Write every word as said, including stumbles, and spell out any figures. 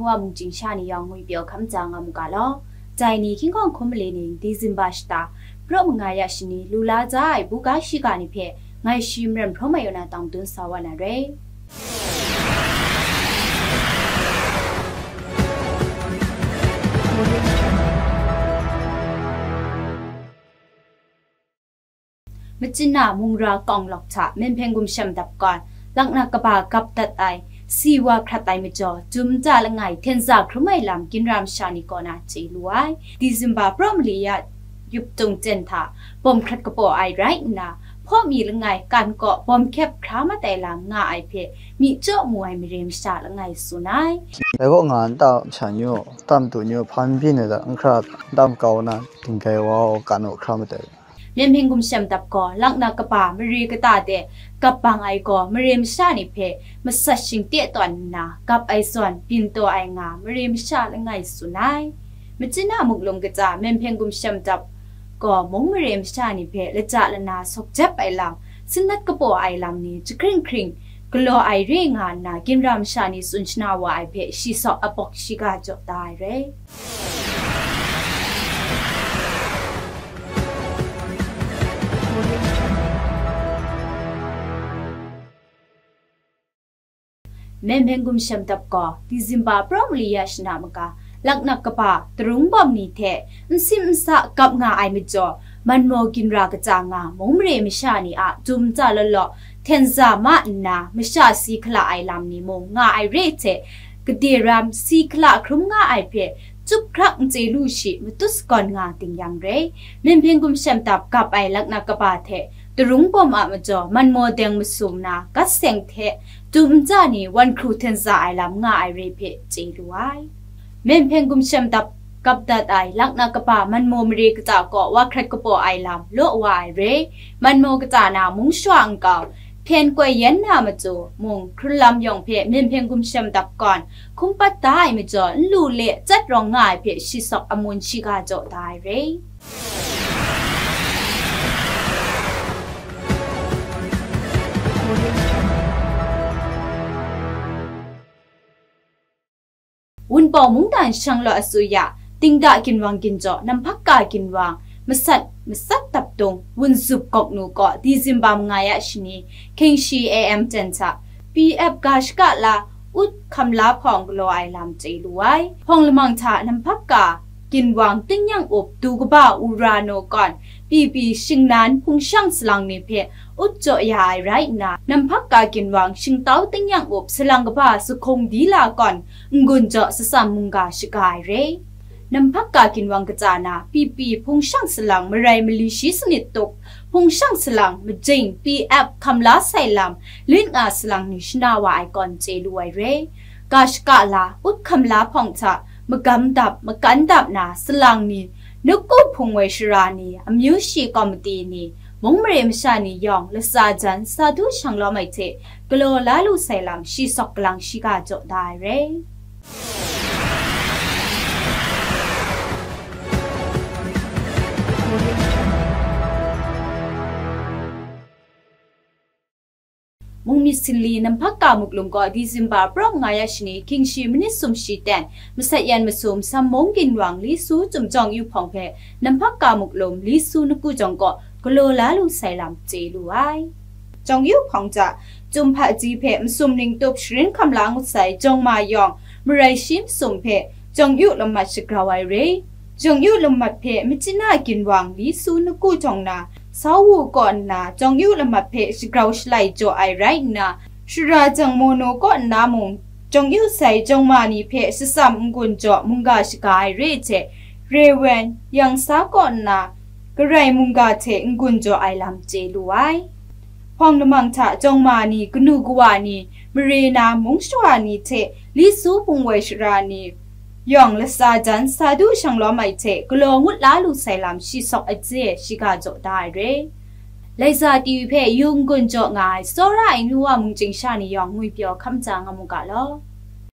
Wa mung chyingsha ni yawng ngwipyaw hkam ja nga mu ga law. Dai ni hkying hkawng hkum mali ning December shata, pra manga ya shani lu la za ai buga shiga ni hpe ngai shi Maram Hpraw Mai Yaw na tang dun sa wa na re. Machina mungra kawng lawk hta Menhpeng Gumshem Dap kawn laknak kaba gap dat ai si wa hkrat ai majaw, Jum ja langai hten za hkrum ai lam ginra masha ni kaw na chye lu ai. December pra mali ya yup tung ten hta bawm hkrat kapaw ai rai nna, hpaw mi langai kan kaw bawm hkyep hkra mat ai lam nga ai hpe myi chyaw mu ai mare masha langai tsun ai. Dai kaw nga nta masha nyu, nta madu nyu, hpa n byin ai da, n hkra nta makau na, dinggai wa kan u hkra mat ai. Menhpeng Gumshem Dap gaw laknak kaba mare kata de gap bang ai gaw mare masha ni hpe masat shingte tawn nna gap ai zawn byin taw ai nga mare masha langai tsun ai. Machina muklum kaja Menhpeng Gumshem Dap gaw mung mare masha ni hpe laja lana sawk jep ai lam, sinat kapaw ai lam ni jahkring hkring galaw ai re nga nna ginra masha ni tsun shana wa ai hpe shi saw abawk shiga jaw da ai re. Menhpeng Gumshem Dap gaw December pra mali ya shana maga laknak kaba tarung bawm ni hte nsim nsa gap nga ai majaw, manmaw ginra kaja nga mung mare masha ni a Jum ja law law hten za ma nna masha si hkala ai lam ni mung nga ai re hte, gade ram si hkala hkrum nga ai hpe, chup hkrak n chye lu shi matut sagawn nga ting yang re. Menhpeng Gumshem Dap gap ai laknak kaba hte tarung bawm a majaw manmaw deng masum na gat seng hte Jum ja ni wan hkru hten za ai lam nga ai re hpe chye lu ai. Menhpeng Gumshem Dap gap dat ai laknak kaba manmaw mare kata kaw wa hkrat kapaw ai lam law wa ai re. Manmaw kata na mung shawa nkau hpyen koi yan na matu mung hkrun lam yawng hpe Menhpeng Gumshem Dap kawn hkum pat da ai majaw, n lu le chyat rawng nga ai hpe shi saw amun shiga jaw da ai re. Wunpawng mungdan shanglawt asuya, Tingda ginwang ginjaw, Namhpakka ginwang, masat masat daptung, Wunzup gawk nu kaw, December manga ya shani, hkying shi A M ten hta, P F ga shaka la, Ut Hkamla hpawng galaw ai lam chye lu ai. Hpawng lamang hta Namhpakka ginwang tingnyang up du kaba Urano kawn, P P shingnan hpungshang salang ni hpe ut jaw ya ai rai nna, Namhpakka ginwang shingtau tingnyang up salang kaba Sahkung Dila kawn n-gun jaw satsam mungga shaga ai re. Namhpakka ginwang kaja na, P P hpungshang salang marai mali shi sanit tup, hpungshang salang majing P F hkamla sai lam, lit nga salang ni shana wa ai kawn chye lu ai re. Ga shaka la, Ut Hkamla hpawng hta, magam dap, makan dap na salang ni, Nuku hpung woi shara ni, amyu shi kawmati ni, mung mare masha ni yawng latsa jan sa du shang lawm ai hte galaw la lu sai lam shi sawk galang shiga jaw da ai re. Mungmyit Sinli Namhpakka Muklum kaw December pra manga ya shani hkying shi manit sum shi ten, masat yan masum Sammung ginwang Lisu Chyum Jawng Yu hpawng hpe Namhpakka Muklum Lisu Naku Jawng kaw galaw la lu sai lam chye lu ai. Jawng Yu hpawng hta Chyum Hpaji hpe masum ning tup sharin hkamla ngut sai Jawng Ma yawng marai shi masum hpe Jawng Yu lamat shagrau ai re. Jawng Yu lamat hpe Machina ginwang Lisu Naku jawng na, Sau Wu kaw nna Jawng Yu lamat hpe shagrau shalai jaw ai rai nna, Shara Jang Mono kaw nna mung, Jawng Yu sai Jawng Ma ni hpe shatsam n-gun jaw mungga shaga ai re hte, Rewen, Yang Sa kaw nna, Garai mungga hte n-gun jaw ai lam chye lu ai. Hpawng lamang hta Jawng Ma ni, kanu kawa ni, mare na mung shawa ni hte Lisu hpung woi shara ni yawng latsa jan sa du shang lawm ai hte galaw ngut la lu sai lam shi sawk aje shiga jaw da ai re. Laiza T V hpe yu n-gun jaw nga ai tsawra ai nu wa mung chyingsha ni yawng ngwipyaw hkam ja nga mu ga law.